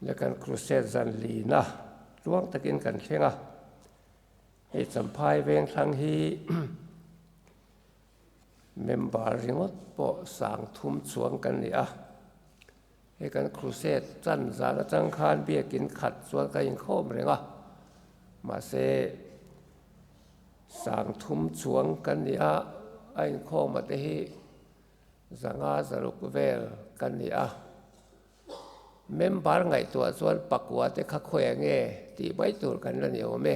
Le kan crusade zan lina tluang takin kan thleng a, hei Champhai Vengthlang hi member ringawt pawh sang thum chuang kan ni a, hei kan crusade chan zan atang khan biakin khat chuan ka inkhawm reng a, mahse sang thum chuang kan ni a, a inkhawm a te hi zanga zaruk vel kan ni a. Member ngaihtuah chuan pakua te kha khawi ang nge tih mai tur kan la ni awm e.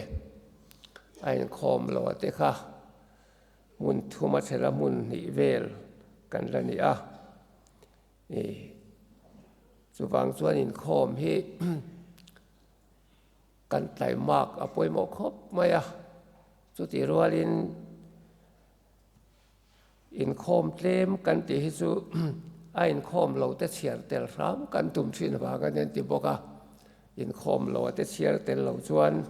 A inkhawm lo a te kha hmun thum a thela hmun hnih vel kan la ni a. Ih chuvang chuan inkhawm hi kan tlaimak a pawimawh khawp mai a. Chutih rualin Inkhawm tlem kan tih hi chu a inkhawm lo te chhiar tel hram kan tum thin vang a ni an ti bawk a, inkhawm lo a te chhiar tel lo chuan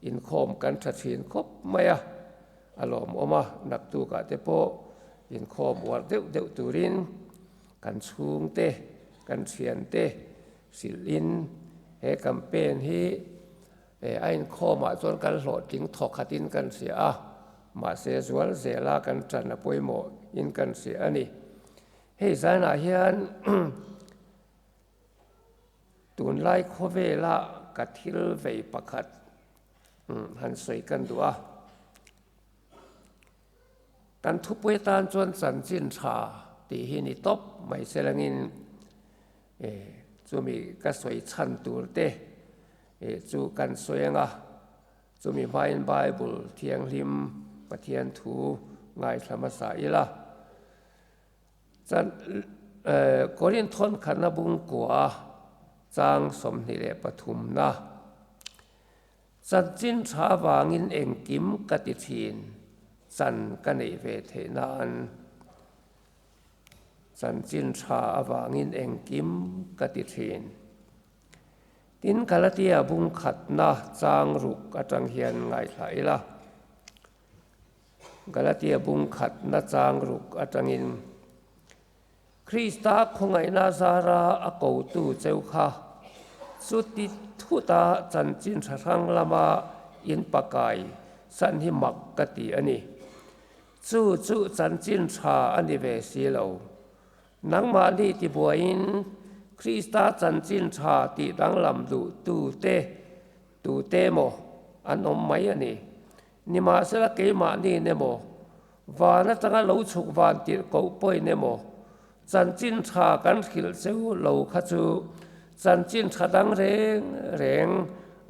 inkhawm kan tha thin khawp mai a, a lawmawm a, naktukah te pawh inkhawm uar deuh deuh turin kan chhungte, kan thiante hrilhin he campaign hi A inkhawmah chuan kan hlawhtling thawkhatin kan hria a, mahse zual zela kan tan a pawimawh in kan hria a ni. Hei zainah hian tunlai khawvela ka thil vei pakhat han sawi kan duh a. Kan thupui atan chuan chanchin tha tih hi ni tawp mai se langin chumi ka sawi chhan tur te chu kan sawi ang a, chumi hmain Bible thianghlim Pathian thu ngaithla hmasa ila. Chan Korinth thawnkhatna bungkua chang 23 na. Chanchin tha avangin engkim ka ti thin, chan ka neih ve theih nan. Chanchin tha avangin engkim ka ti thin. Tin, Galatia bung khatna chang ruk atang hian ngaithla ila. Galatia bung khatna chang ruk atangin Krista khawngaihna zara a kotu cheu kha chuti thuta chanchin tha hrang lama in pakai san hi mak ka ti a ni. Chu chu chanchin tha a ni ve si lo. Nangmahni tibuaiin Krista chanchin tha tih danglam duh tute tute maw an awm mai a ni. Nimahsela keimahni nemaw, van atanga lo chhuk van tirh koh pawhin emaw, chanchin tha kan hrilh cheu lo kha chu chanchin tha dang reng reng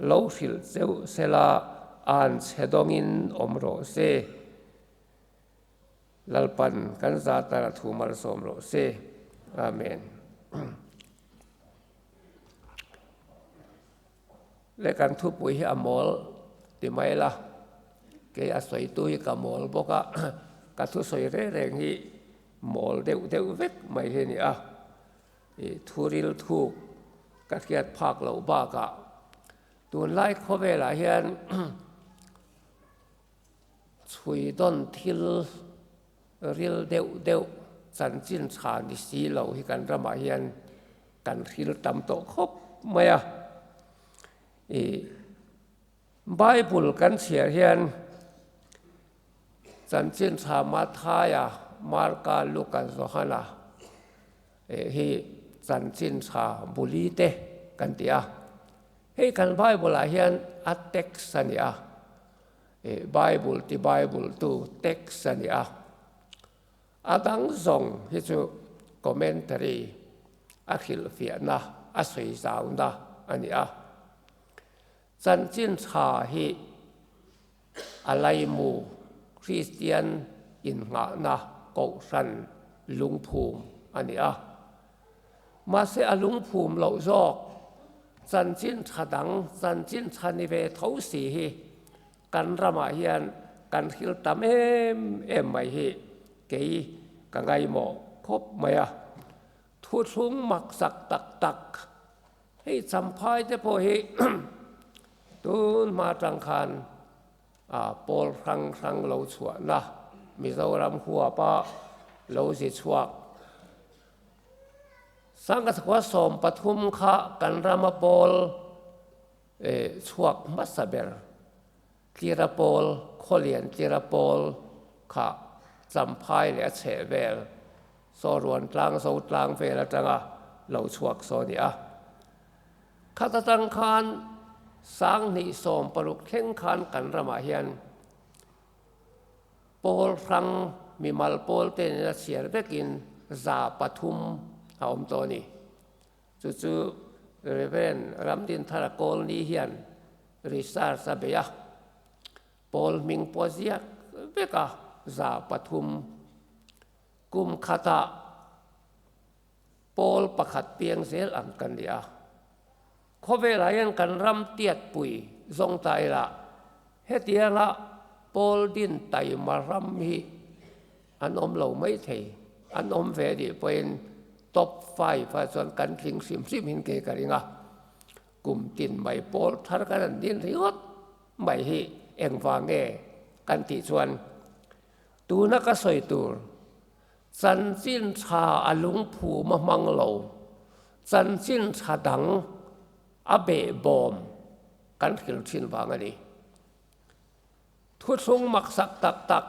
lo hrilh cheu sela an chhe dawngin awm rawh se. Lalpan kan zatara thu malsawm rawh se. Amen. Le kan thupui hi a mawl ti mai la, kei a sawitu hi ka mawl bawk a, ka thusawi reng reng hi mawl deuh deuh vek mai hi a ni a, ih thuril thuk ka hriat phak loh bakah tunlai khawvelah hian chhui dawn thil ril deuh deuh chanchin tha ni si lo hi kan ramah hian kan hril tam tawh khawp mai a. Ih Bible kan chhiar hian chanchin tha Mathaia, Marka, Luka, Johana eh hi chanchin tha buli te kan ti a. Hei kan Bible ah hian a text a ni a. Bible ti Bible tu text a ni a, a dang zawng hi chu commentary a hrilhfiahna a sawi zauna a ni a. Chanchin tha hi a laimu Kristian innghahna kohhran lungphum a ni a. Mahse a lungphum loh zawk chanchin tha dang, chanchin tha ni ve tho si hi kan ramah hian kan hril tam em em mai hi kei ka ngaimawh khawp mai a. Thuthlung maksak tak tak hei champhai te pawh hi tun hma tang khan pawl hrang hrang lo chhuahna Mizoram huapa lo zi chhuak. Sangkasakua 13 kha kan rama pawl chhuak hmasa ber Tlira pawl, Khawlian Tlira pawl kha Champhai leh a chheh vel Sawruan tlang zo tlang vel atanga lo chhuak saw a ni a. Khat atang khan 2016 thleng khan kan ramah hian pawl hrang mimal pawl te nena chhiar vekin 300 a awm tawh a ni. Chu chu Rev. Ramdinthara Kawlni hian research a bei a, pawl hming pawh ziak vek a 300 kum khatah pawl pakhat piang zel ang kan ni a. Khawvelah hian kan ram tiatpui zawng ta ila hetianga pawl din taima ram hi an awm lo mai thei. An awm ve anih pawhin top five ah chuan kan tling hrim hrim hin ke ka ring a. Kum tin mai pawl thar kan han din ringawt mai hi engvang nge kan tih chuan tuna ka sawi tur Chanchin tha a lungphum a hmang lo, chanchin tha dang a behbawm kan hril thin vang a ni. Thuthlung maksak tak tak,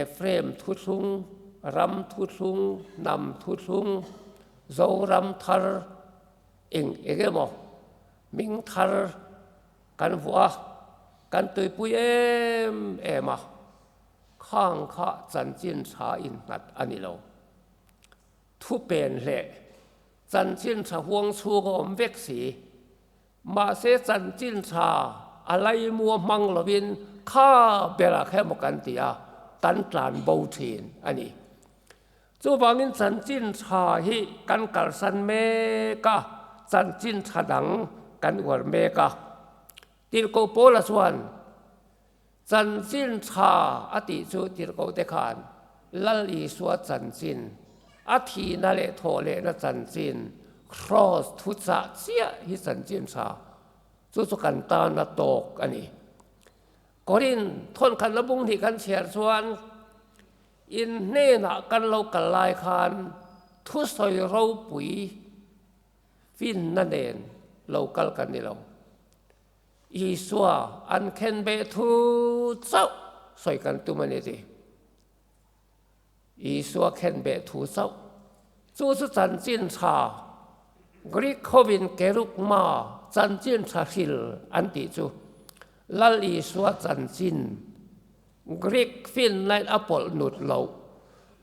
Ephraim thuthlung, ram thuthlung, hnam thuthlung, Zoram thar eng eng emaw hming thar kan vuah a, kan tuipui em em a. Khang kha chanchin tha innghat a ni lo. Thu pen hleh, chanchin tha huang chhung a awm vek si. Mahse chanchin tha a laimua hmang lovin kha berah kha emaw kan ti a, kan tlan bo thin a ni. Chuvangin chanchin tha hi kan kalsan mek a, chanchin tha dang kan uar mek a. Tirhkoh Paula chuan Chanchin tha a tih chu tirhkohte khan Lal Isua chanchin, a thihna leh thawhlehna chanchin, kraws thuchah chiah hi chanchin tha chu chu kan tana tawk a ni. Korin thawnkhatna bung hnih kan chhiar chuan in hnenah kan lo kal lai khan thusawi ropui finna nen lo kal kan ni lo. Isua an khen beh thu chauh sawi kan tum a ni ti. Isua khen beh thu chauh. Chu chu chanchin tha Greek hovin kerugma chanchin tha hril an tih chu Lal Isua chanchin Greek finnain a pawlh nut loh,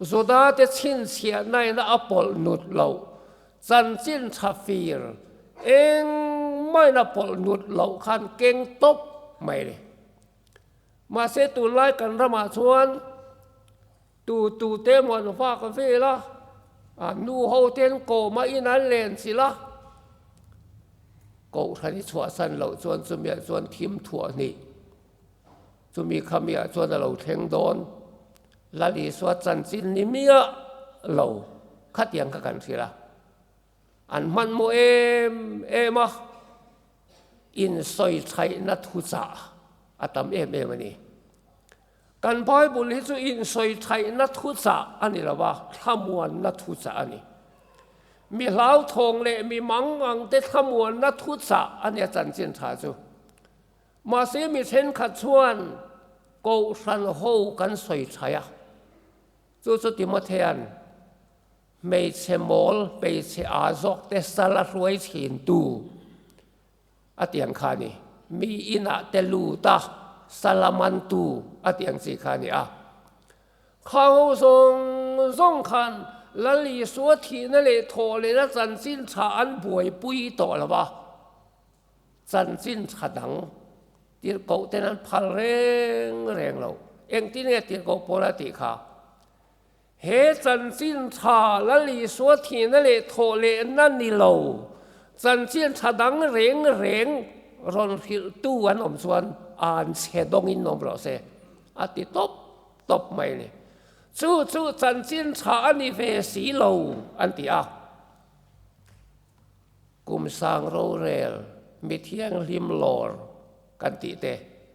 Judate chhinchhiahnain a pawlh nut loh, chanchin tha fir engmahin a pawlh nut loh khan keng tawp mai a ni. Mahse tunlai kan ramah chuan tu tute emaw an vak vel a, nu ho ten kawma in an len chilh a, kohhran i chhuahsan loh chuan chumiah chuan thim thuah hnih. Chumi khamiah chuan a lo thleng dawn. Lal Isua chanchin ni miah lo khatiang kha kan hrilh a. An hmanhmawh em em a, insawichhaihna thuchah a tam em em a ni. Kan Bible hi chu insawichhaihna thuchah a ni lo va, thlamuanna thuchah a ni. Mi hlauthawng leh mi mangang te thlamuanna thuchah a nia chanchin tha chu. Mahse mi thenkhat chuan Kohhran ho kan sawi thlai a, chu chu Timothea'n hmeichhe mawl, hmeichhe aa zawk te sal a hruai thin tu a ti ang kha a ni. Mi inah te lut a, sal a man tu a ti ang chi kha a ni a. Khang ho zawng zawng khan Lal Isua thihna leh thawh lehna chanchin tha an buaipui tawh lo va. Chanchin tha dang tirhkoh ten an phal reng reng lo. Engtin nge tirhkoh pawl a tih kha? He chanchin tha Lal Isua thihna leh thawh lehna ni lo, chanchin tha dang reng reng rawn hrilhtu an awm chuan an chhe dawngin awm rawh se a ti tawp tawp mai a ni. Chu chu chanchin tha a ni ve si lo an ti a. Kum sang rorel mi thianghlim lawr kan tih te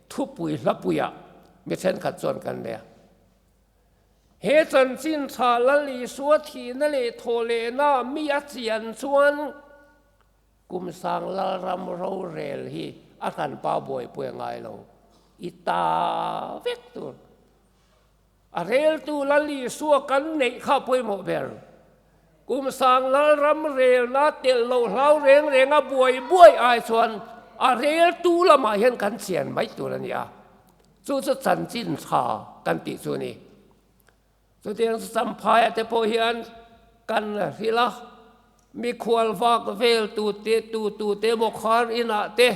thupui hlapuiah mi thenkhat chuan kan nei a. He chanchin tha Lal Isua thihna leh thawhlehna mi a chian chuan kum sang Lalram rorel hi a hranpa buaipui a ngai lo. I ta vek tur. A reltu Lal Isua kan neih kha a pawimawh ber. Kum sang Lalram relna telh loh hlau reng renga buai buai ai chuan a reltu lamah hian kan chian mai tur a ni a. Chu chu chanchin tha kan tih chu a ni. Chutiang chu Champhaia te pawh hian kan hrilh a, mikhual vak vel tu te tu tu te emaw khar inah te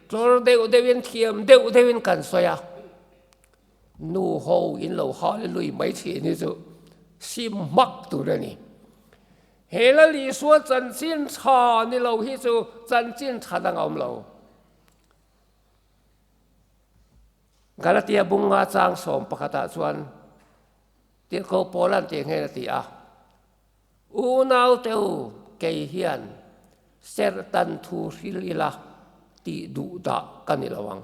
tlawr deuh deuhin thiam deuh deuhin kan sawi a. Nu ho in lo hallelui mai thin hi chu sim hmak tur a ni. He Lal Isua chanchin tha ni lo hi chu chanchin tha dang a awm lo. Galatia bunga chang sawm pakhatah chuan Tirhkoh Paula'n tih nghen a ti a, Unaute u, kei hian serhtan thu hril ila tih duh dah ka ni lo ang.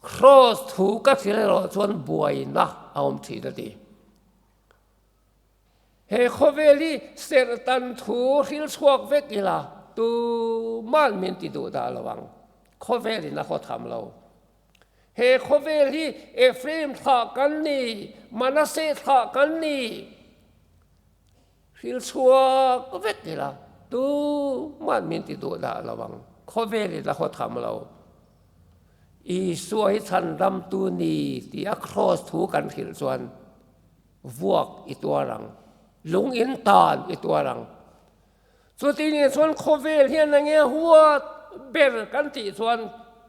Kraws thu ka hril erawh chuan buaina a awm thin a ti. He khawvel hi serhtan thu hril chhuak vek ila tuman min ti duh dah lo ang. Khawvelin a haw tham lo. He khawvel hi Ephraim thlah kan ni, Manasseh thlah kan ni. Hril chhuak vek ila, tuman min ti duh dah lo ang. Khawvelin a haw tham lo. Isua hi chhandamtu ni tih a kraws thu kan hrilh chuan vuak i tuar ang, lung in tan i tuar ang. Chuti nih chuan khawvel hian eng nge huat ber kan tih chuan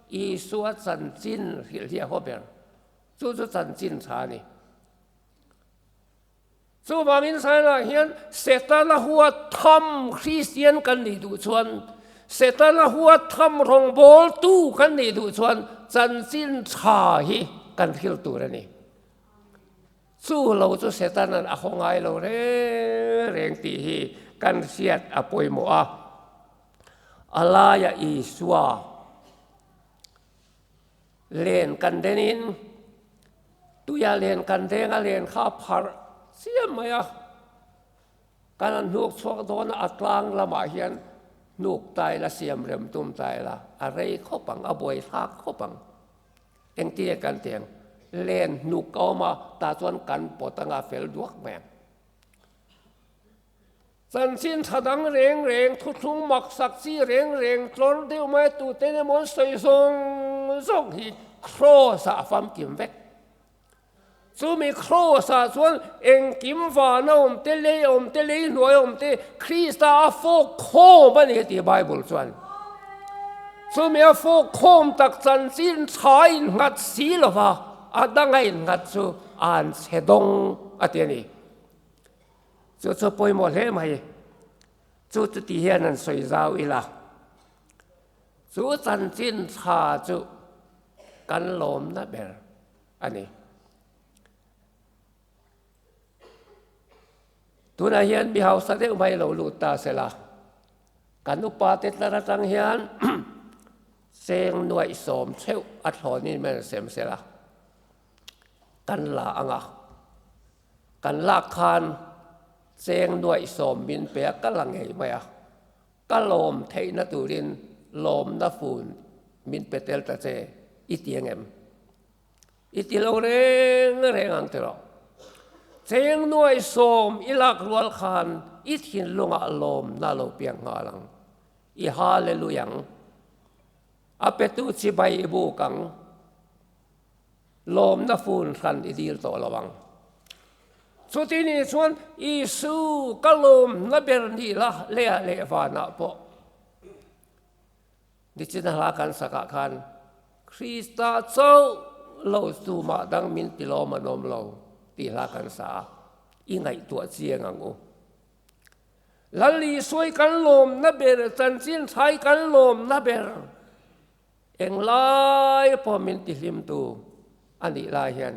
Isua chanchin hrilh hi a haw ber. Chu chu chanchin tha a ni. Chuvangin Israel-ah hian Setana huat tham Kristian kan nih duh chuan, Setana huat tham rawngbawltu kan nih duh chuan chanchin tha hi kan hrilh tur a ni. Chu lo chu Setanan a haw ngai lo reng reng tih hi kan hriat a pawimawh a. A laia Isua len kan denin tuia len kan deng a len kha a pharh chiam mai a. Kan han hnuk chhuak dawn a, a tlang lamah hian hnuk ta ila siam rem tum ta ila a rei khawp ang, a buaithlak khawp ang. Engtin nge kan ti ang? Len hnuk a awm a, tah chuan kan pawt anga fel duak mai ang. Chanchin tha dang reng reng, thuthlung maksak chi reng reng, tlawr deuh mai tuten emaw an sawi zawng zawng hi Kraws-ah a famkim vek. Chumi Kraws-ah chuan engkim van a awm te, lei a awm te, lei hnuai a awm te, Krista a fawk khawm a ni tih Bible chuan. Chumi a fawk khawm tak chanchin tha a innghat si lova, a dang a innghat chu an chhe dawng a ti a ni. Chu chu pawimawh hle mai. Chu chu ti hian an sawi zau ila. Chu chanchin tha chu kan lawmna ber a ni. Tunah hian mi hausa deuh mai lo lut ta sela, kan upa te tlar atang hian cheng nuaih sawm theuh a thlawnin min rawn sem sela, kan la ang a. Kan lak khan cheng nuaih sawm min pe a, ka la ngei mai a. Ka lawm theihna turin lawmna fun min pe tel ta che, i ti ang em? I ti lo reng reng ang tiraw? Cheng nuai sawm i lak rual khan i thinlungah lawmna lo piang nghal ang. I hallelujah ang. A petu chibai i buk ang. Lawmna fun hran i dil tawh lo ang. Chuti ni chuan Isu ka lawmna ber ni la leh ah leh vanah pawh nichin a hla kan sakah khan Krista chauh lo tumah dang min ti lawm an awm lo tih hla kan sa a, i ngaihtuah chiang ang u. Lal Isua i kan lawmna ber, chanchin tha i kan lawmna ber. Englai pawh min ti hlimtu a nih lai hian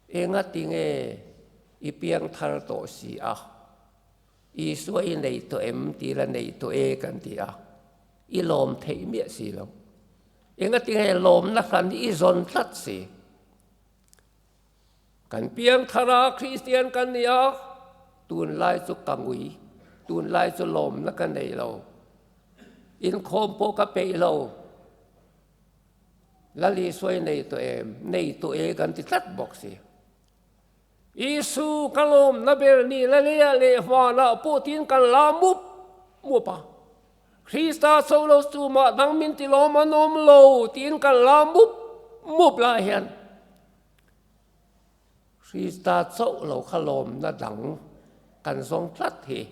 enga tinge i piang thar tawh si a, Isua i nei tawh em tih la nei tawh e kan ti a, i lawm theih miah si lo. Enga tinge lawmna hran i zawn tlat si. Kan piangthar a, Kristian kan ni a, tunlai chu ka ngui, tunlai chu lawmna ka nei lo, inkhawm pawh ka peih lo, Lal Isua i nei tawh em? Nei tawh e kan ti tlat bawk si. Isu ka lawmna ber ni la leh leh vanah pawh tiin kan la mup mup a. Krista cho lo chu mah dang min ti lawm an awm lo tiin kan la mup mup lai hian Krista chauh lo kha lawmna dang kan zawng tlat hi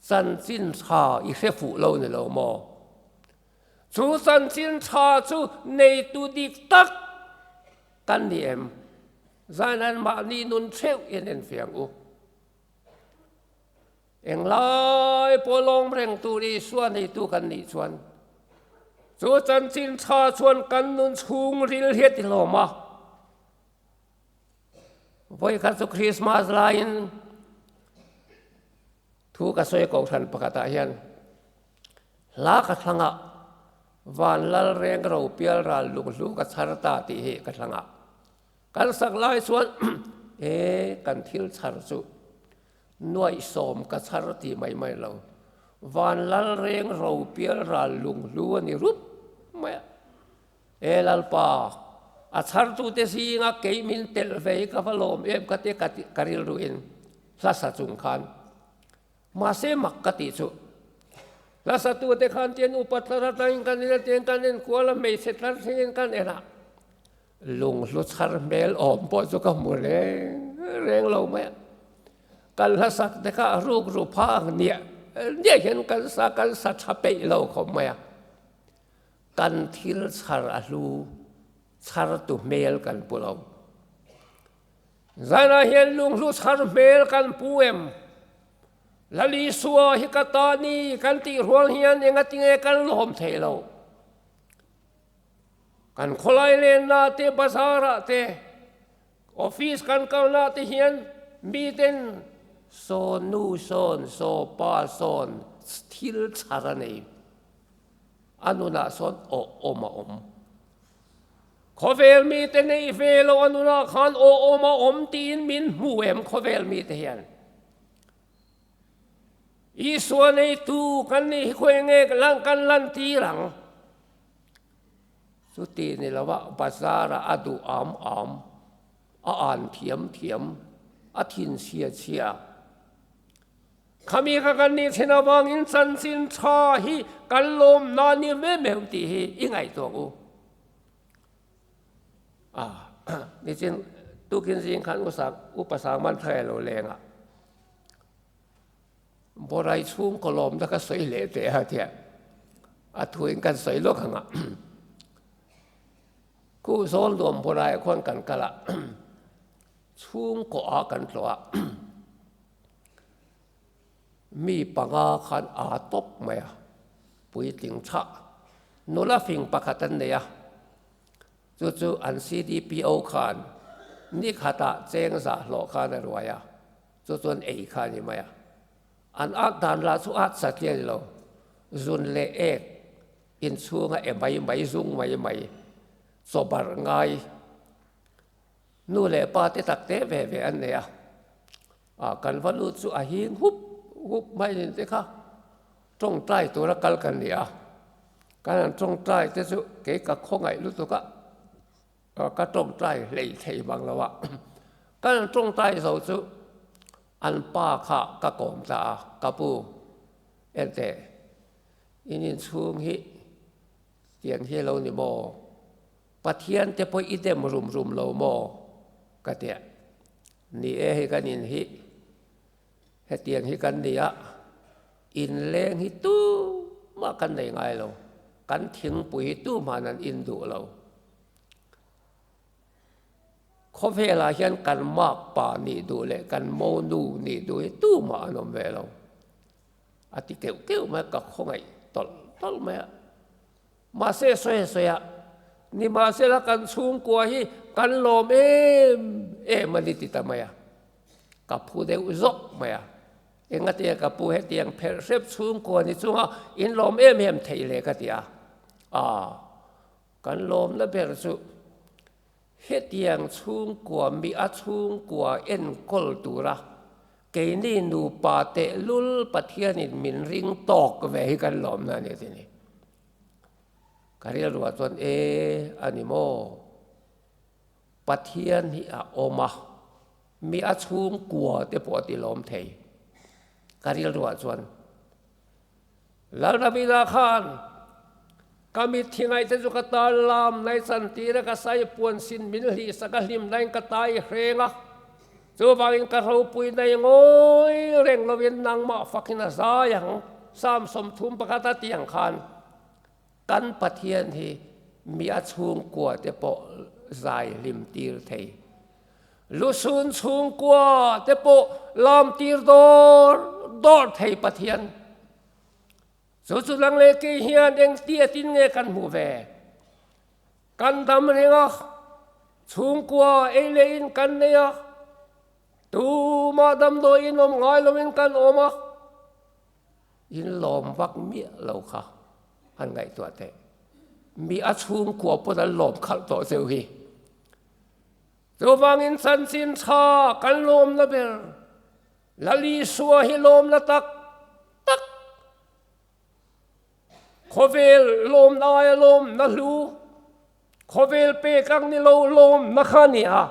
chanchin tha i hre fuh lo ni lo maw? Chu chanchin tha chu neitu dik tak kan ni em? Zainan mahni nun theuh in enfiang u. Englai pawh lawm reng tur Isua neitu kan nih chuan chu chanchin tha chuan kan nun chhung ril hi a ti hlawm a. Vawikhat chu Christmas laiin thu ka sawi kohhran pakhatah hian hla ka thlang a, Van Lal Reng Ro Pial Ral Lunghlu ka chhar ta tih hi ka thlang a. Kan sak lai chuan e kan thil chhar chu Nuaihsawm ka chhar ti mai mai lo. Van lal reng ro pial ral lunghlu a ni rup mai a. E Lalpa, a chhartute zinga kei min telh ve hi ka va lawm em ka ti ka ka rilruin hla sa chung khan. Mahse mak ka tih chu. Hla satute khan tian upa tlar atangin kan en a, tian kan en kual a, hmeichhe tlar thlengin kan en a. Lunghlu chhar hmel awm pawh chu ka hmu reng reng lo mai a. Kan hlasak te kha a ruk ru pha ang niah niah hian kan sa kan sa tha peih lo khawp mai a. Kan thil chhar a hlu chhar tu hmel kan pu lo. Zanah hian lunghlu chhar hmel kan pu em? Lalisua hi ka ta ni kan tih rual hian engatinge kan lawm thei lo? Kan khawlai lenna te, bazar ah te, office kan kalna te hian miten saw nu sawn, saw pa sawn thil chhar a nei. A nunah sawn awh awm a awm. Khawvel mite neih ve lo a nunah khan awh awm a awm tiin min hmu em khawvel mite hian. Isua neitu kan nih hi khawi nge lan kan lan tir ang? Chuti ni lova bazar ah a duh am am, a an thiam thiam, a thin chhia chhia. Khami kha kan nih thin avangin chanchin tha hi kan lawm na ni ve meuh tih hi i ngaihtuah u. A nichin tukin zing khan upa Sangman thla lo leng a. Borai chhung kaw lawmna ka sawi leh teh a tia a thuin kan sawi lawk ang a. Khu zawl nuam Borai ah khuan kan kal a, chhungkaw ah kan tlawh a, mi panga khan aa tawp mai a, puitling chhah nula fing pakhat an nei a, chu chu an CDPO khan nikhatah cheng zah hlawh khan a ruai a. Chu chuan ei kha a ni mai a, an at dan lah chu at sa tlian lo, zun leh ek inchhunga e mai mai zung mai mai, chaw barh ngai nu leh pa te tak te ve ve an nei a, ah kan va lut chu a hing hup hup mai nin te kha tawngtai tura kal kan ni a, kan han tawngtai te chu kei ka khawngaih lutuk a. Ka tawngtai hlei thei bang lo a, ka rawn tawngtai zo chu an pa kha ka kawm ta a, ka pu enteh in inchhung hi tiang hi lo ni maw, Pathian te pawh i dem rum rum lo maw ka tia, ni e hei kan in hi hetiang hi kan ni a, inleng hi tumah kan nei ngai lo, kan thingpui hi tumah an in duh lo. Khawvelah hian kan makpa nih duh leh kan monu nih duh hi tumah an awm ve lo. A ti keuh keuh mai a, ka khawngaih tawlh tawlh mai a. Mahse sawi sawi a, nimahsela kan chhungkua hi kan lawm em em a ni ti ta mai a. Ka phu deuh zawk mai a. Engatia ka pu hetiang pherh hrep chhungkua ni chunga in lawm em em theih le ka ti a. Aa. Kan lawmna ber chu Hetiang chhungkua mi a chhungkua enkawl tura keini nupa tehlul Pathianin min ring tawk ve hi kan lawmna a ni a ti ni. Ka rilruah chuan e a ni maw? Pathian hi a awm a, mi a chhungkua te pawh a ti lawm thei. Ka rilruah chuan Lal Davida khan ka mitthi ngaihte chu ka tan lam nai chantir a, ka sai puan sin min hlihsak a, hlim nain ka tai hreng a, chuvangin ka ropui nei ngawi reng lovin nangmah fakin a zai ang, Psalm 31 a tih ang khan kan Pathian hi mi a chhungkua te pawh zai hlim tir thei, lusun chhungkua te pawh lam tir dawr dawr thei Pathian. Chu chu lang leh kei hian engtia tin nge kan hmuh ve? Kan dam reng a, chhungkua ei leh in kan nei a, tumah damdawiin awm ngai loin kan awm a, in lawm vak miah lo kha an ngaihtuah teh. Mi a chhungkua pawn an lawm khalh tawh cheu hi. Chuvangin chanchin tha kan lawmna ber Lal Isua hi lawmna tak tak, khawvel lawmna aia lawmna hlu, khawvel pek ang ni lo lawmna kha a ni a.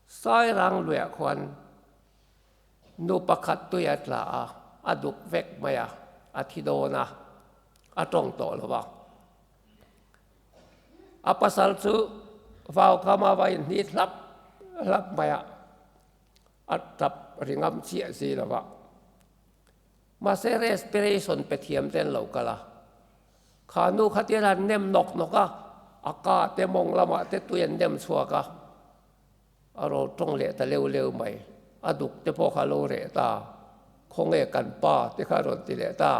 Sairang luiah khuan nu pakhat tui a tla a, a duk vek mai a, a thi dawn a, a tawng tawh lo va. A pasal chu vaukama va inhnit hlap hlap mai a. A tap ri ngam chiah si lo va. Mahse respiration pe thiam te an lo kal a. Kha nu kha tian an nem nawk nawk a, a ka te mawng lamah te tui an nem chhuak a. A rawn tawng leh ta leu leu mai. A duk te pawh kha a lo reh ta. Khawnge kan pa te kha a rawn ti leh ta.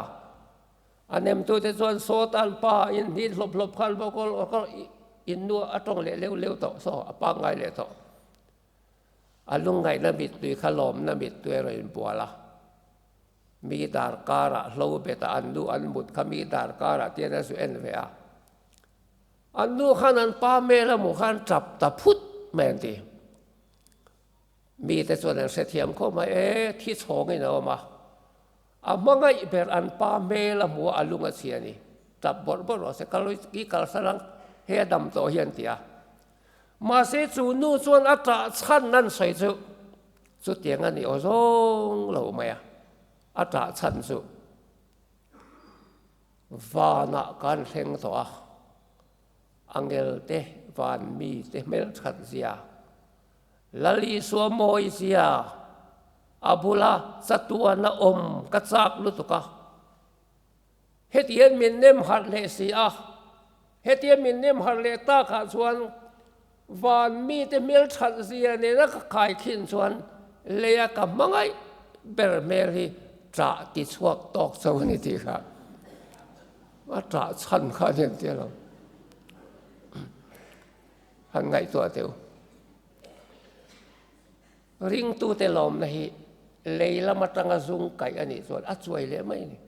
A nemtute chuan sawta an pa in hnin hlawp hlawp khan vawk in nu a tawng leh leu leu tawh saw a pangngai leh tawh. A lungngaihna mittui kha lawmna mittui a rawn inbual a, mi darkarah hlo bet a an nu an mut kha mi darkarah tian a zu en ve a. An nu khan an pa hmel a hmuh khan tap ta phut mai an ti. Mite chuan an hrethiam khawp mai, e thi chhawngin a awm a, a hmangaih ber an pa hmel a hmuh a, a lung a chhia a ni. Tap bawrh bawrh rawh se, kal i kalsan ang, hei a dam tawh hi an ti a. Mahse chu nu chuan a ṭah chhan an sawi chu chutiang a ni aw zawng lo mai a, a ṭah chhan chu vanah kan thleng tawh a, angel te van mi te hmelṭhat zia, Lal Isua mawi zia, a bula chatuan a awm ka chak lutuk a. Hetiang min nem harh leh si a, hetiang min nem harh leh takah chuan van mite hmelthat zia nena ka khai khin chuan leia ka hmangaih ber hmel hi ṭah ti chhuak tawk cho a ni tih kha a ṭah chhan kha a ni ang tia lo han ngaihtuah teh u. Ringtute lawmna hi lei lam atanga zung kaih a nih chuan a chuai leh mai a ni.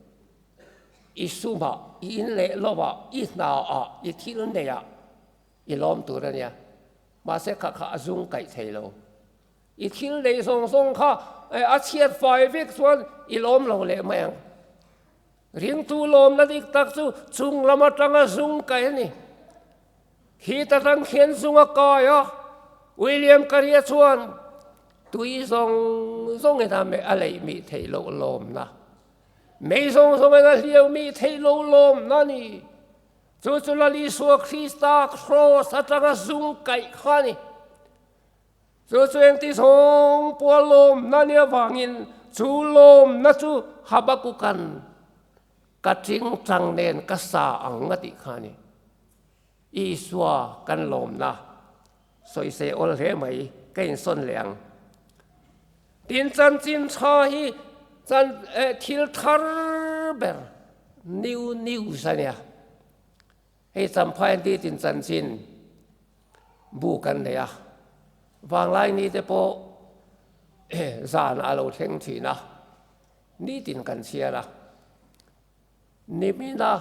I sumah, i in leh lovah, i hnaah, i thil neihah i lawm tur a nia. Mahse kha kha a zung kaih thei lo. I thil neih zawng zawng kha a chhiat fai vek chuan i lawm lo leh mai ang. Ringtu lawmna dik tak chu chung lam atanga zung kaih a ni. Khi ta tang khian zung a kai a, William Carey-a chuan tui zawng zawngin a meh a leih mih theih loh lawmna, mei zawng zawngin a hliau mih theih loh lawmna a ni. Chu chu Lal Isua Krista kraws atanga zung kaih kha a ni. Chu chu engti zawng pawha lawmna a nih avangin chu lawmna chu Habakuka'n ka tingtang nen ka sa ang a tih kha a ni. Isua kan lawmna sawisei awl hle mai ka insawn leh ang. Tin chanchin tha hi chan thil thar ber new news a nia. Hei Champhai an tih tin chanchin bu kan nei a, vanglai ni te pawh zan a lo thleng thin a, nitin kan chhiar a. Nimina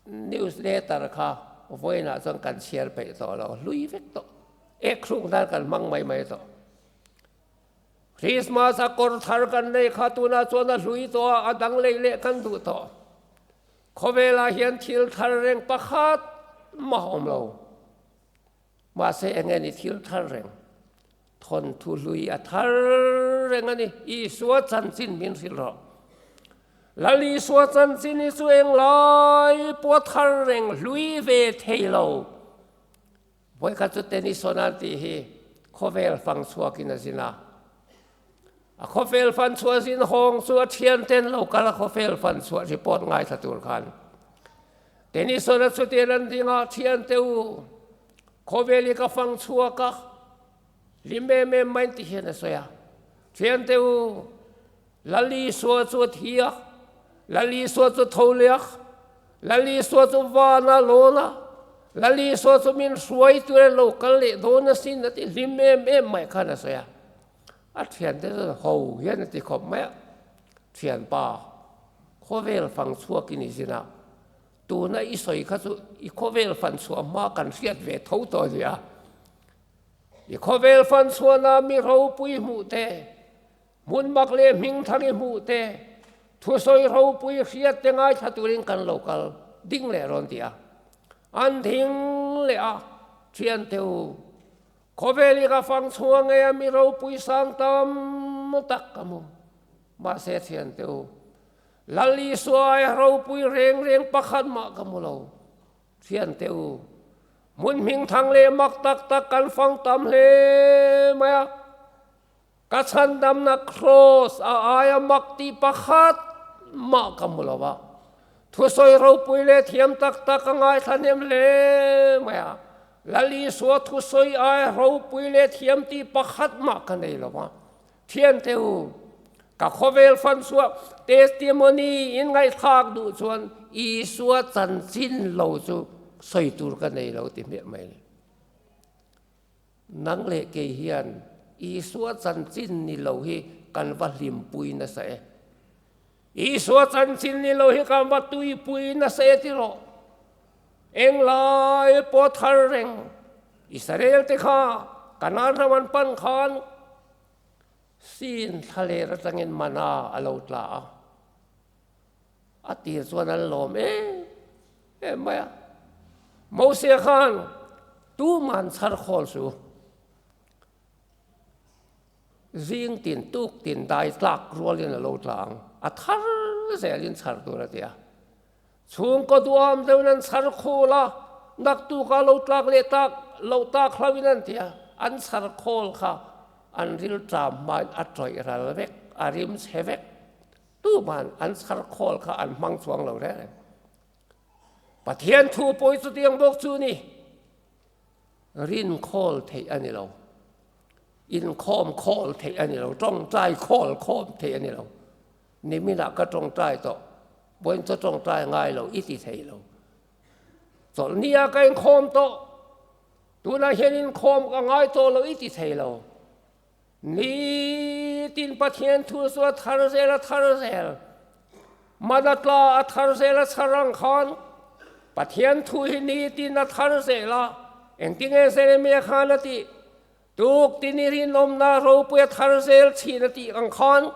newsletter kha Vawiinah chuan kan chhiar peih tawh lo, hlui vek tawh. Ek hruk nan kan hmang mai mai tawh. Christmas a kawr thar kan nei kha tunah chuan a hlui tawh a, a dang lei leh kan duh tawh. Khawvelah hian thil thar reng pakhat mah awm lo. Mahse eng nge ni thil thar reng? Thawnthu hlui a thar reng a ni. Isua chanchin min hrilh rawh. Lal Isua chanchin hi chu eng lai pawh a thar reng hlui ve thei lo. Vawikhat chu Tennyson an tih hi khawvel fang chhuakin a zin a. A khawvel fan chhuah zin hawng chu a thianten lo kal a khawvel fan chhuah report ngaithla tur khan. Tennyson a chutian an ding a, Thiante u, khawvel hi ka fang chhuak a, hlim em em mai ti hian a sawi a. Thiante u, Lal Isua chu a thi a, Lal Isua chu tho leh a, Lal Isua chu van a lawn a, Lal Isua chu min hruai tur a lo kal leh dawn asin a ti hlim em em mai khan a sawi a. A thiante chuan ho hian a ti khawp mai a, Thianpa, khawvel fang chhuak i ni zin a, tuna i sawi kha chu i khawvel fan chhuah hma kan hriat ve tho tawh a ni a. I khawvel fan chhuahna mi ropui hmuh te, Hmun mak leh hming thar i hmuh te, thusawi ropui hriat te ngaithla turin kan lo kal ding leh rawn ti a. An thing leh a, thian te u, khawvel i ka fang chhuang ngei a mi ropui sang tam tak ka hmu. Mahse thian te u, Lal Isua aia ropui reng reng pakhat mah ka hmu lo. Thian te u, hmun hming thang leh mak tak tak kan fang tam hle mai a. Ka chhandamna Kraws a aia mak tih pakhat mah ka hmu lo a, thusawi ropui leh thiam tak tak a ngaithla hnem hle mai a, Lal Isua thusawi aia ropui leh thiam tih pakhat mah ka nei lo a, Thiante u, ka khawvel fanchhuah testimony in ngaihthlak duh chuan Isua chanchin lo chu sawi tur ka nei lo ti hmiah mai a ni. Nang leh kei hian Isua chanchin ni lo hi kan va hlimpui nasa e. Isua chanchin ni lo hi kan va tuipui nasa e ti rawh. Englai pawh thar reng Israel te kha Kanaan ram an pan khan sin thlaler atangin mana a lo tla a. A tir chuan an lawm em em mai a. Mose khan tuman chhar khawl su. Zing tin tuk tin dai tlak rualin a lo tla ang. A thar zelin chhar tur a ti a. Chhungkaw duam deuhin an chhar khawl a, naktuk a lo tlak leh tak loh tak hlauhin an ti a. An chhar khawl kha an rilṭam hmain a tawih ral vek, a rim chhe vek. Tuman an chhar khawl kha an hmang chuang lo reng reng. Pathian thu pawi chutiang bawk chu ni. Rin khawl theih a ni lo. Inkhawm khawl theih a ni lo. Tawngtai khawl khawm theih a ni lo. Niminah ka tawngtai tawh. Vawiin chu tawngtai ngai lo, i ti thei lo. Chawlhnia ka inkhawm tawh. Tunah hian inkhawm ka ngai tawh lo, i ti thei lo. Nitin Pathian thu chu a thar zel a thar zel. Mana tla a thar zel a chhar ang khan Pathian thu hi nitin a thar zel a. Engtinge Jeremia khan a tih? Tuk tini rinawmna ropui a thar zel thin a tih ang khan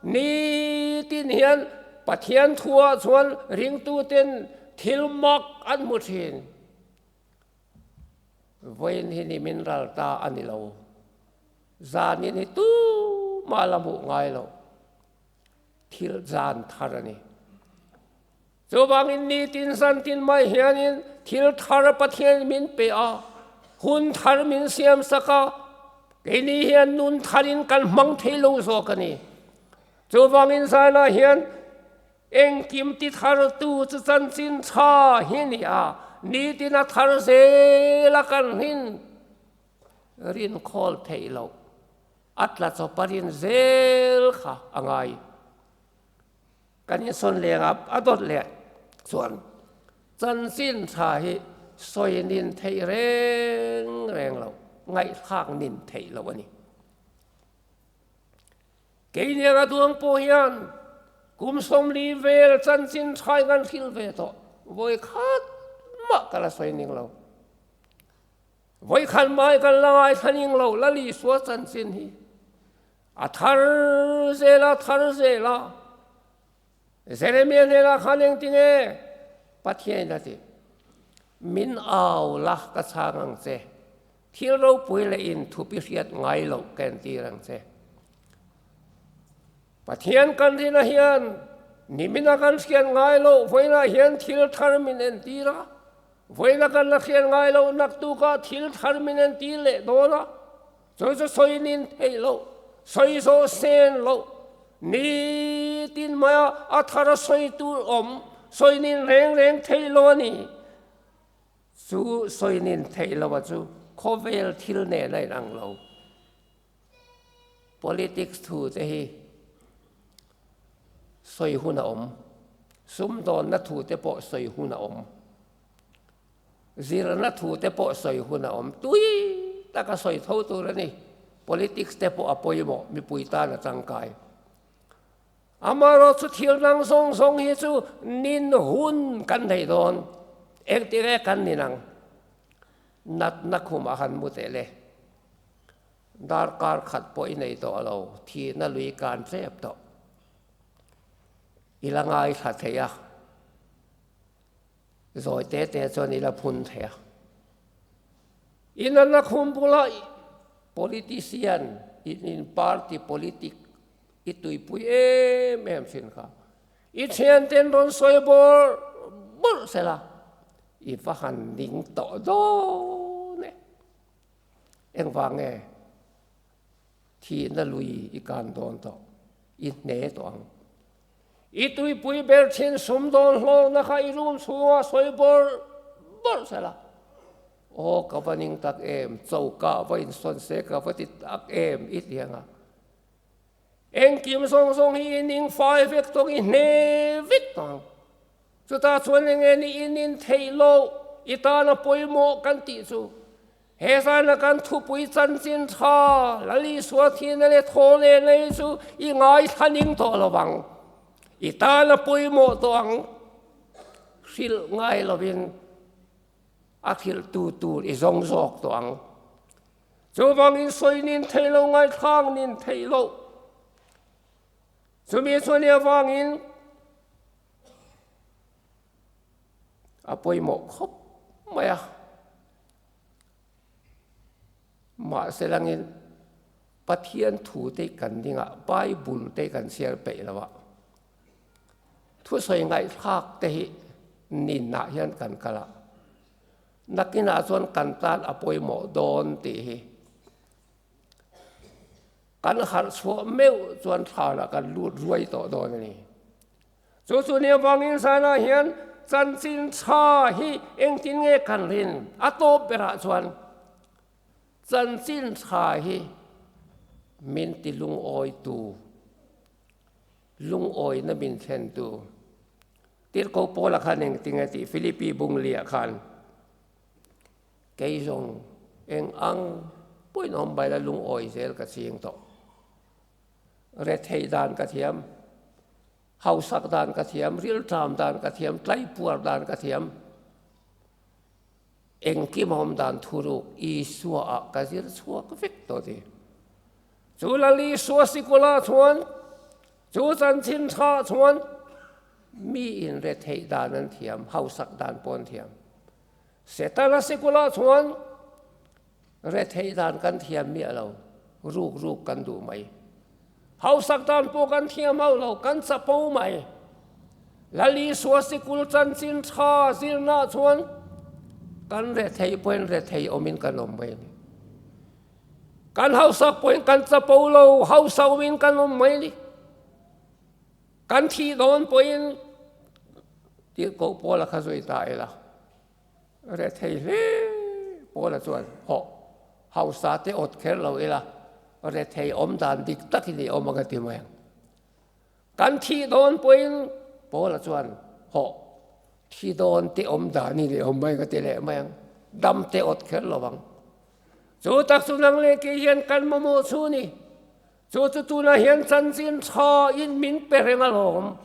nitin hian Pathian thuah chuan ringtuten thil mak an hmu thin. Vawiin hi ni min ral ta a ni lo. Zanin hi tumah la hmuh ngai lo. Thil zan thar a ni. Chuvangin nitin zantin mai hianin thil thar Pathian min pe a, hun thar min siam sak a, keini hian nun tharin kan hmang thei lo zawk a ni. Chuvangin zanah hian Engkim ti thartu chu chanchin tha hi ni a, nitin a thar zel a kan rin rin khawl theih loh, a tla chawp a rin zel kha a ngai. Kan insawn leng a, a dawt leh chuan chanchin tha hi sawi nin theih reng reng loh, ngaihthlak nin theih loh a ni. Keiniang a duang pawh hian kum 40 vel chanchin thain kan hrilh ve tawh vawi khat mah ka la sawi ning lo. Vawikhat mai kan la ngaithla ning lo Lal Isua chanchin hi a thar zel a, thar zel a. Jeremia hnenah khan engtinge Pathianin a ti? Min au la ka chhang ang che, thil ropui leh in thupi hriat ngai loh ka entir ang che. Pathian kan rinah hian nimina kan hriat ngai loh vawiinah hian thil thar min entir a, vawiina kan la hriat ngai loh naktukah thil thar min entir leh dawn a, chu chu sawi nin theih loh, sawi zawh sen loh, nitin maia a thar a sawi tur awm, sawi nin reng reng theih lo a ni. Chu sawi nin theih loh a chu khawvel thil nen a inang lo. Politics thu te hi sawi hun a awm, sumdawnna thu te pawh sawi hun a awm, zirna thu te pawh sawi hun a awm, tui taka sawi tho tur a ni. Politics te pawh a pawimawh, mipui tan a tangkai. Amaherawhchu thil dang zawng zawng hi chu nin hun kan nei dawn, engtin nge kan nin ang? Natna khumah han mu teh le. Darkar khat pawh i nei tawh lo, thihna lui kan tlep tawh. I la ngaithla thei a, zawi te te chuan i la phun thei a. I natna khum bulah politician in in party politic i tuipui em em thin kha. I thianten rawn sawi bawrh bawrh sela, i va han ning tawh dawn e. Engvang nge thihna lui i kan dawn tawh, i hne tawh ang. I tuipui ber thin sum dawn hlawkna kha i room chhungah sawi bawrh bawrh sela. Aw ka va ning tak em, choka va insawn se ka va ti tak em i ti ang a. Engkim zawng zawng hi i ning fai vek tawng i hne vek tawh ang. Chutah chuan enge ni in in theih loh i tana pawimawh kan tih chu he zana kan thupui chanchin tha Lal Isua thihna leh thaw leh nei chu i ngaithla ning tawh lo vang. I tana pawimawh tawh ang hrilh ngai lovin a hrilh tu tur i zawng zawk tawh ang. Chuvangin sawi nin theih lo ngaithlak nin theih loh. Chumi chuan i avangin A pawimawh khawp mai a, mahse langin Pathian thu te kan ding a, Bible te kan chhiar peih lo a, thusawi ngaihthlak te hi ninah hian kan kal a, nakinah chuan kan tan a pawimawh dawn tih hi kan harh chhuah meuh chuan thlanah kan lut ruai tawh dawn a ni. Chu chu nia vangin zanah hian chanchin tha hi engtin nge kan rin? A tawp berah chuan chanchin tha hi min ti lungawitu, lungawina min thlentu. Tirhkoh Paula khan engtin nge tih Philippi Bunglia khan kei zawng eng ang pawhin awm baila lungawi zel ka ching tawh. Retheih dan ka thiam, hausak dan ka thiam, rilṭam dan ka thiam, tlaipuar dan ka thiam. Engkim awm dan thuruk Isua ah ka zir chhuak vek tawh ti. Chu Lal Isua sikula chuan, chu chanchin tha chuan mi in retheih dan an thiam, hausak dan pawh an thiam. Setana sikula chuan Retheih dan kan thiam miah lo, ruk ruk kan duh mai. Hausak dan pawh kan thiam hauh lo, kan chapo mai. Lal Isua sikul chanchin tha zirna chuan kan retheih pawhin rethei awmin kan awm mai a ni. Kan hausak pawhin kan chapo lo, hausa awmin kan awm mai a ni. Kan thih dawn pawhin tirhkoh Paula kha zui ta ila. Rethei hle Paula chuan, Hawh, hausa te awt kher lo ila, rethei awm dan dik takin i awm ang a ti mai ang. Kan thih dawn pawhin Paula chuan, Hawh, thi dawn te awm danin i awm mai ang a ti leh mai ang, dam te awt kher lo ang. Chu tak chu nang leh kei hian kan mamawh chu ni. Chu chu tunah hian chanchin tha in min pe reng alawm.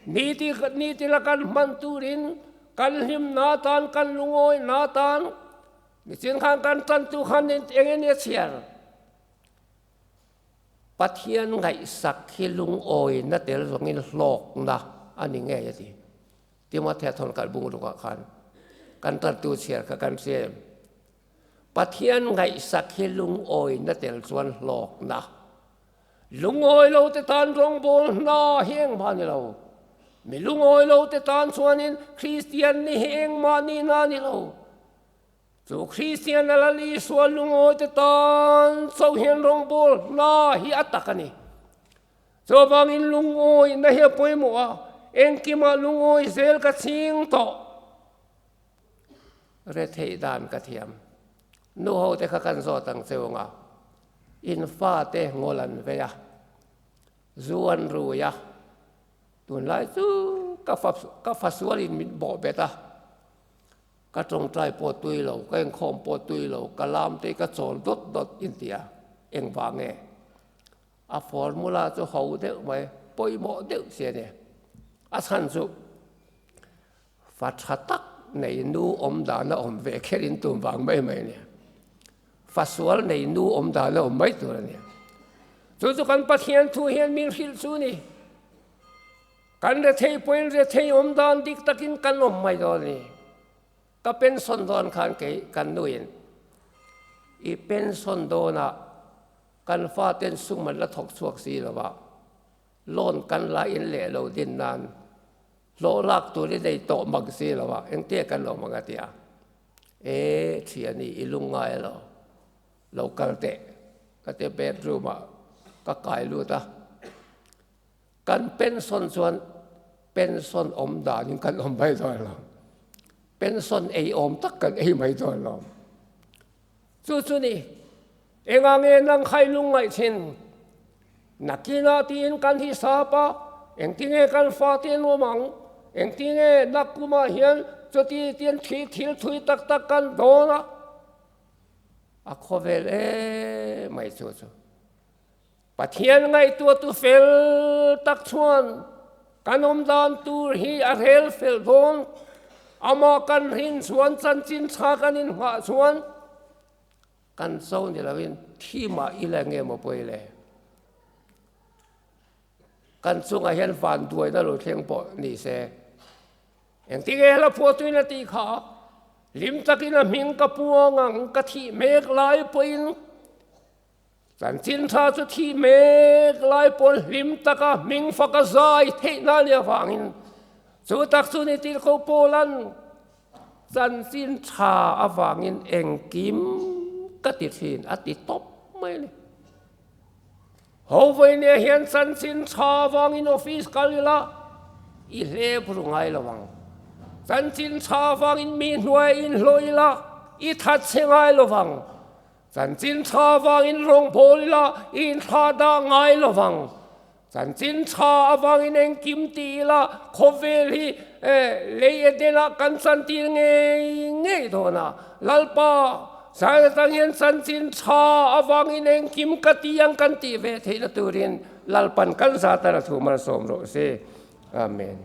Ni ti ni tila kan hman turin. Kan hlimna atan, kan lungawina atan, nichin khan kan tantu khan eng nge a chhiar? Pathian ngaihsak hi lungawina tel zawngin hlawkna a ni ngei a ti. Timothea thawn kalh bung rukah khan kan tantu chhiar kha kan hria em? Pathian ngaihsak hi lungawina tel chuan hlawkna. Lungawi lo te tan rawngbawl hna hi engmah a ni lo. Mi lungawi lo te tan chuanin Kristian ni hi engmah nihna a ni lo. Chu Kristian a Lal Isua lungawi te tan chauh hian rawngbawl hna hi a tak a ni. Chuvangin lungawina hi a pawimawh a, engkimah lungawi zel ka ching tawh. Retheih dan ka thiam. Nu ho te kha kan zawt ang cheu anga in fate ngawl an vei a, zu an rui a, tunlai chu ka fa ka fa sualin min bawh bet a, ka tawngtai pawh tui lo, ka inkhawm pawh tui lo, ka lam te hi ka chawl dawt dawt inti a, engvang nge? A formula chu ho deuh mai, pawimawh deuh si a ni. A chhan chu Fa tha tak nei nu awm dan a awm ve kher in tum vang mai mai a nia. Fa sual nei nu awm dan a awm mai tur a nia. Chu chu kan Pathian thu hian min hrilh chu ni. Kan rethei pawhin rethei awm dan dik takin kan awm mai dawn a ni. Ka pension dawn khan kei kan nuin i pension dawnah kan faten sum an la thawk chhuak si lo va, loan kan la in leh lo din nan Hlawh lak tur i nei tawh mak si lo a, engtia kan lo hmang a ti a. E, thiani i lungngai alo, lo kal teh ka ti a bedroom ah ka kai lut a. Kan pension chuan pension awm danin kan awm mai dawn lo, pension ei awm tak kan ei mai dawn lo. Chu chu ni, engah nge nang khai lungngaih thin? Nakinah tiin kan hisap a, engtinge kan fate an awm ang? Engtinge nakkumah hian chuti tin thil thil thui tak tak kan dawn a? A khawvel em mai chu chu. Pathian ngaihtuahtu fel tak chuan kan awm dan tur hi a rel fel dawn. Amah kan rin chuan chanchin tha kan inhngah chuan kan cho ni loin thi mah ila nge maw pawi le? Kan chungah hian van duaina lo thleng pawh ni se. Engtinge hla phuahtuin a tih kha? Hlim takin a hming ka puang ang ka thih mek lai pawhin Chanchin tha chu thi mek lai pawn hlim taka hming fak a zai theihna a nih avangin chu tak chu ni tir ko Paulan chanchin tha avangin engkim ka ti thin a ti tawp mai a ni. Ho vawinia hian chanchin tha avangin office kal ila i hlep ru ngai lo ang. Chanchin tha avangin mi hnuai inhlawh ila i thatchhe ngai lo vang. Chanchin tha avangin rawngbawl ila i inthla dah ngai lo vang. Chanchin tha avangin engkim ti ila khawvel hi lei Edenah kan chantir ngei ngei dawn a. Lalpa, zan atang hian chanchin tha avangin engkim ka ti ang kan tih ve theihna turin Lalpan kan zat a la thu malsawm rawh se. Amen.